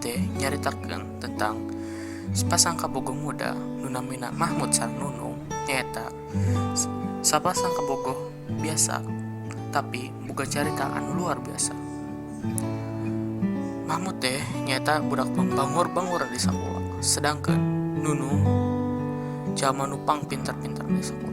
teh nyaritakeun tentang sepasang kabogoh muda nu namina Mahmud sareng Nunung, nyaeta sapasang kabogoh biasa tapi boga carita anu luar biasa. Mahmud teh nyaeta budak bangor-bangor di sakola, sedangkan Nunung jalma nu pang pintar-pintar di sakola.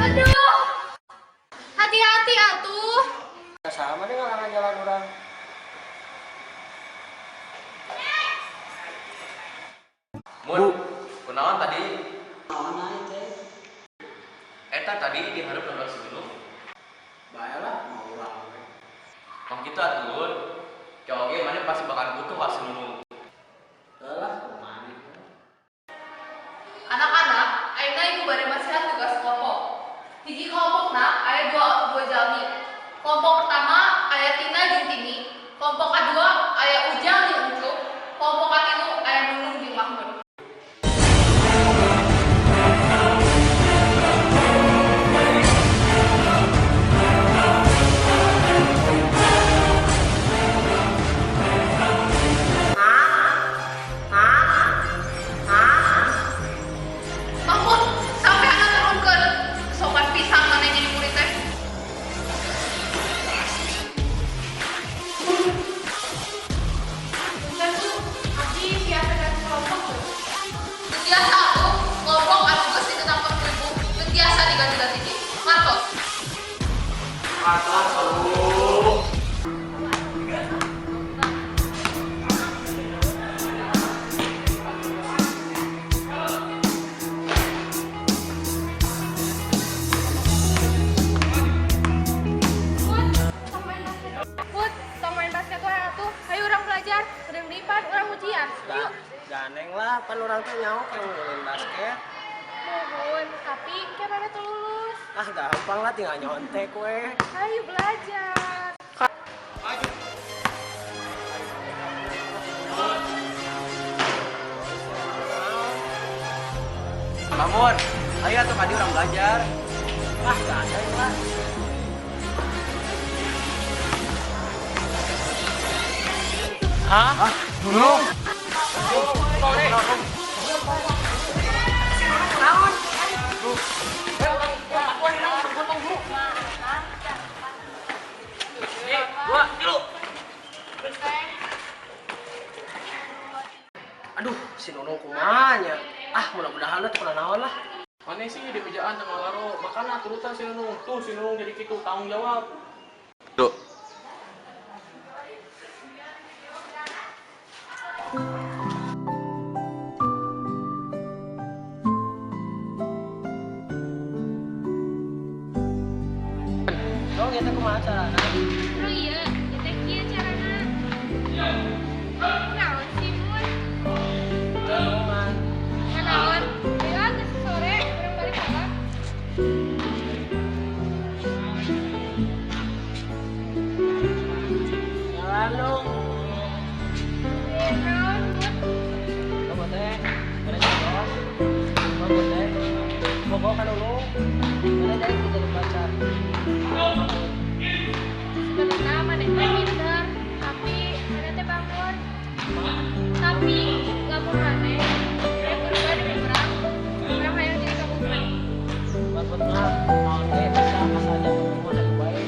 Aduh, hati-hati atuh. Sama dengan ngalangan jalan orang. Mun, kunaon tadi? Eta tadi diharap nonton si Nunung. Baiklah, mau urang we. Tong kitu atuh. Cowok ge maneh pasti bakal butuh ka si Nunung. Lah, maneh. Anak-anak, ayeuna ibu bade masihan tugas kelompok. Hiji kelompokna aya dua jalmi. Kelompok pertama aya Tina jeung Tini. Kelompok kedua aya Ujang jeung Ucup. Kelompok katilu aya Nunung jeung Mahmud. Mahmud, sampai anak turunkeun. Sopan pisan maneh jadi murid teh. Punten, Bu, abdi tiasa ganti kelompok teu? Teu tiasa atuh, kelompok anu geus ditetapkeun ku ibu teu tiasa diganti-ganti deui. Ngartos? Ngartos, Bu. Put, tong main basket. Put, tong main basket wae atuh. Hayu urang belajar, sering dipan urang ujian. Yuk. Gandeng lah, pan urang teh nyaho keur ngulin basket. Mohon, tapi kayak mana tuh lulus? Ah, gampang lah, tinggal nyontek we. Ayo belajar. Bangun, ayo atuh kadi urang belajar. Ah, gandeng lah. Hah? Nunung? Dua, tilu. Aduh, si Nunung kumaha nya? Ah, mudah-mudahan lah teu naon lah. Maneh sih di bejaan tengah laro, makana turutan si Nunung. Tuh si Nunung jadi kitu tanggung jawab. Tuh. Dong, ieu teh kumaha carana? Oh iya, kita kieu carana. Naon sih, Mun? Naon? Naon? Ayo ah, geus sore, urang balik heula. Jalan dong. Eh, naon, Mun? Kamu teh, mana jodoh? Kamu teh, bogoh ka Nunung. Mana dari kita jadi pacar. Sebenarnya maneh teh pinter, tapi maneh teh bangun. Tapi lamun maneh rek berubah demi urang, urang hayang jadi kabogoh maneh. Buat mah, naon ge bisa asal jangan mah hayu bae.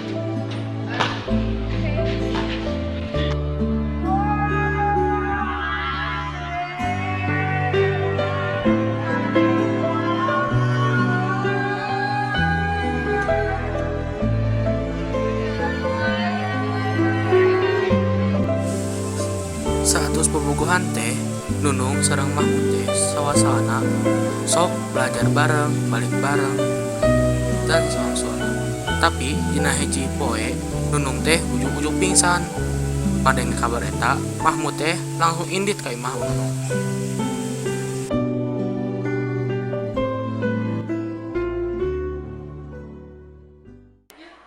Oke. Saatos bobogohan teh, Nunung sareng Mahmud teh sawasana sok belajar bareng, balik bareng, dan sawangsulna. Tapi dina hiji poe Nunung teh ujug-ujug pingsan. Ngadenge kabar eta, Mahmud teh langsung indit ka imah Nunung.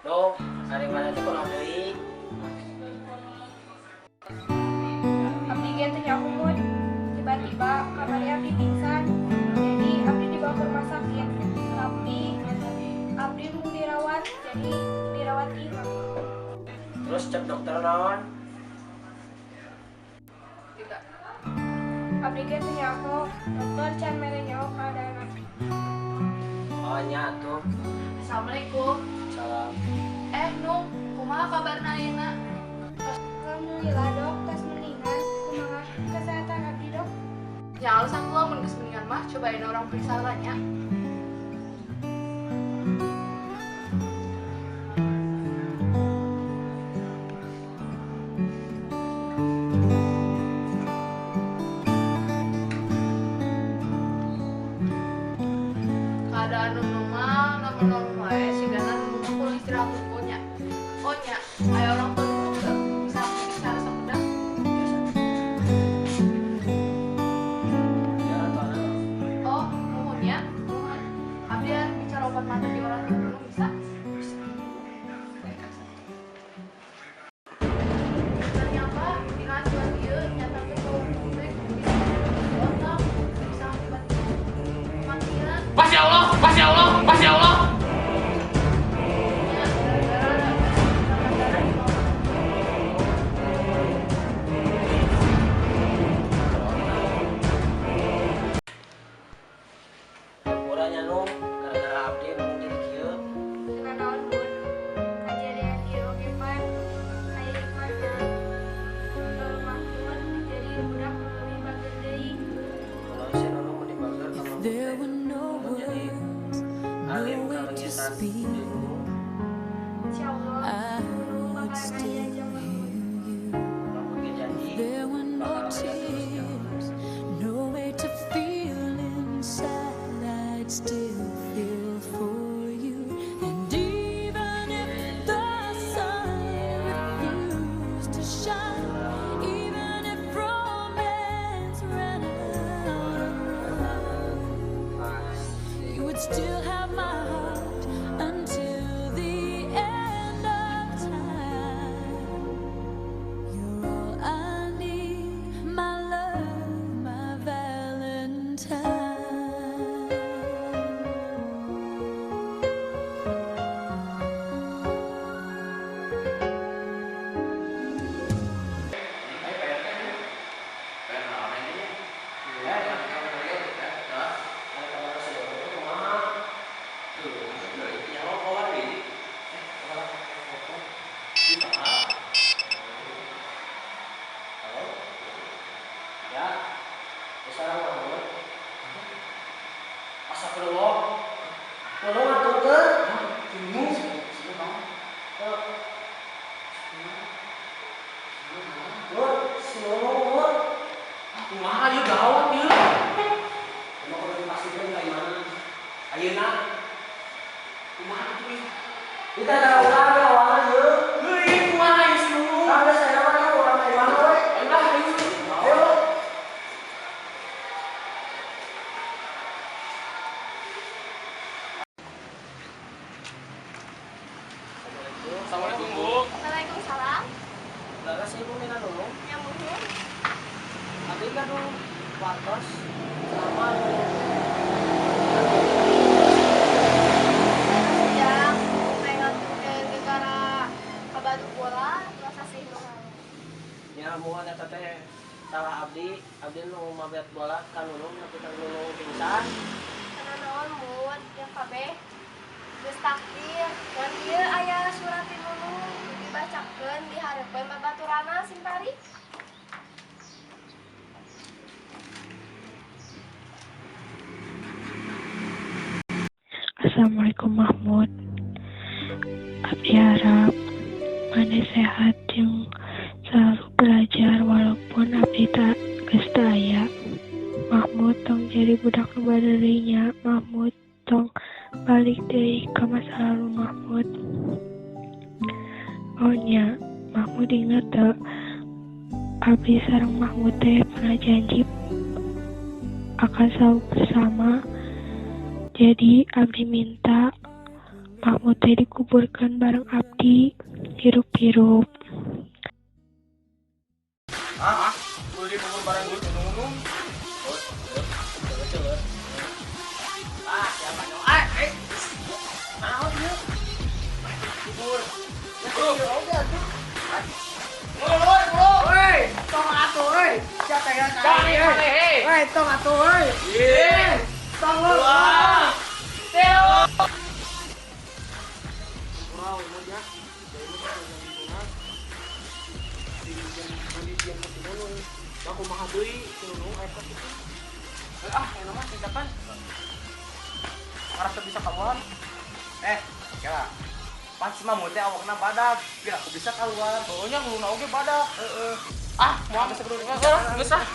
Dong, ari maneh teh kunaon deui? Dokter naon? Tidak. Abdi ge teu nyaho, dokter can mere nyaho kaadaanna. Oh nya atuh. Assalamualaikum. Salam. Eh, Nung, kumaha kabarna ayeuna? Alhamdulillah, Dok, tos mendingan. Kumaha kesehatan abdi, Dok? Ya alasan lo mun geus mendingan mah cobain urang periksa lah nya. Keadaan Nunu mah normal-normal wae, sigana Nunu mah kurang istirahat hungkul nya. Oh nya, aya orang tua Nunu teu bisa bicara sakedap. Ya tuh. Oh, nuhun ya. Nuhun. Abdi ya bicara obat mata di orang tua Nunu bisa? Ternyata dina surat ieu nyatakeun bahwa Nunu teh bisa di otak, bisa akibat kematian. Masya Allah, Masya Allah, Masya Allah. Nya gara-gara darah di bawah. Hampura nya, Nung, gara-gara abdi Nung jadi kieu. Teu nanaon, Bun. Kajadian ieu oge pan aya hikmahna. Mahmud jadi budak nu leuwih bager deui. Kalau si Nunung mau dibager ka Mahmud teh. Nunung jadi alim kalengitan di Nunung. Insyaallah Nunung bakal ngaya jeung Mahmud. Mahmud ge janji bakal ngaya terus jeung Nunung. No way to feel inside, I'd still feel for you. And even if the sun refused to shine, even if romance ran out of love, you would still have my heart until the end of time. You're all I need, my love, my Valentine. Ayo PR kan ya. PR naon aja nya? Ya, Hah? ada kabar si Nunung tuh kumaha? Tuh, itu nyawa keluar deui. Eh, kabar foto. Di mana? Halo? Ya, sekarang Mahmud. Astagfirullah. Nunung atuh teu. Bingung. Teu. Nur, si Nunung, Nur. Kumaha ieu, gawat ieu. Emang kudu dipastikeun ka imana? Ayeuna kumaha atuh ieu? Kita ada urang we awalan ieu. Heuy, kumaha ieu si Nunu? Kan geus aya mah urang ka imana we. Ayo lah, ayo. Ayo. Assalamualaikum. Assalamualaikum, Bu. Waalaikumsalam. Laras ibu mina Nunung. Ya muhun. Abdi gaduh wartos sama Sejak pengen gara kabaduk bola rasa sih nu. Ya muhun, eta teh salah abdi, abdi nu mabet bola ka Nunung nepi ka Nunung pingsan. Karena naon, Mun, yang kabeh geus takdir. Ngan ieu aya surat ti Nunung dibacakeun di hareupeun babaturanna sim tarik. Assalamualaikum, Mahmud. Abdi harap maneh sehat jeung selalu belajar walaupun abdi tak geus teu aya. Mahmud, tong jadi budak nu bareureuy nya. Mahmud, tong balik deui ka masa lalu, Mahmud. Oh nya, Mahmud inget teu, abdi sareng Mahmud teh pernah janji akan selalu bersama. Jadi abdi minta Mahmud teh dikuburkan bareng abdi hirup-hirup. Hah? Kudu dikubur bareng Nunung. Ah, siapa nyong? Ah, eh. Naon ieu? Kubur. Ya, oke atuh. Woi, tong atuh euy. Sia teh ka aing, euy. Woi, tong atuh euy. Tong lu. Kurang we ya. Da ieu mah lingkungan. Di di ka si Nunung. Da kumaha deui si Nunung aya ka kitu. Ah, enak mah tindakan. Ngarasa bisa keluar. Eh, kela. Pan si Mamut teh awakna badak, biar aku bisa keluar. Pokoknya nguluna oge badak. Heeh. Ah, moal geus geus ah. Geus ah.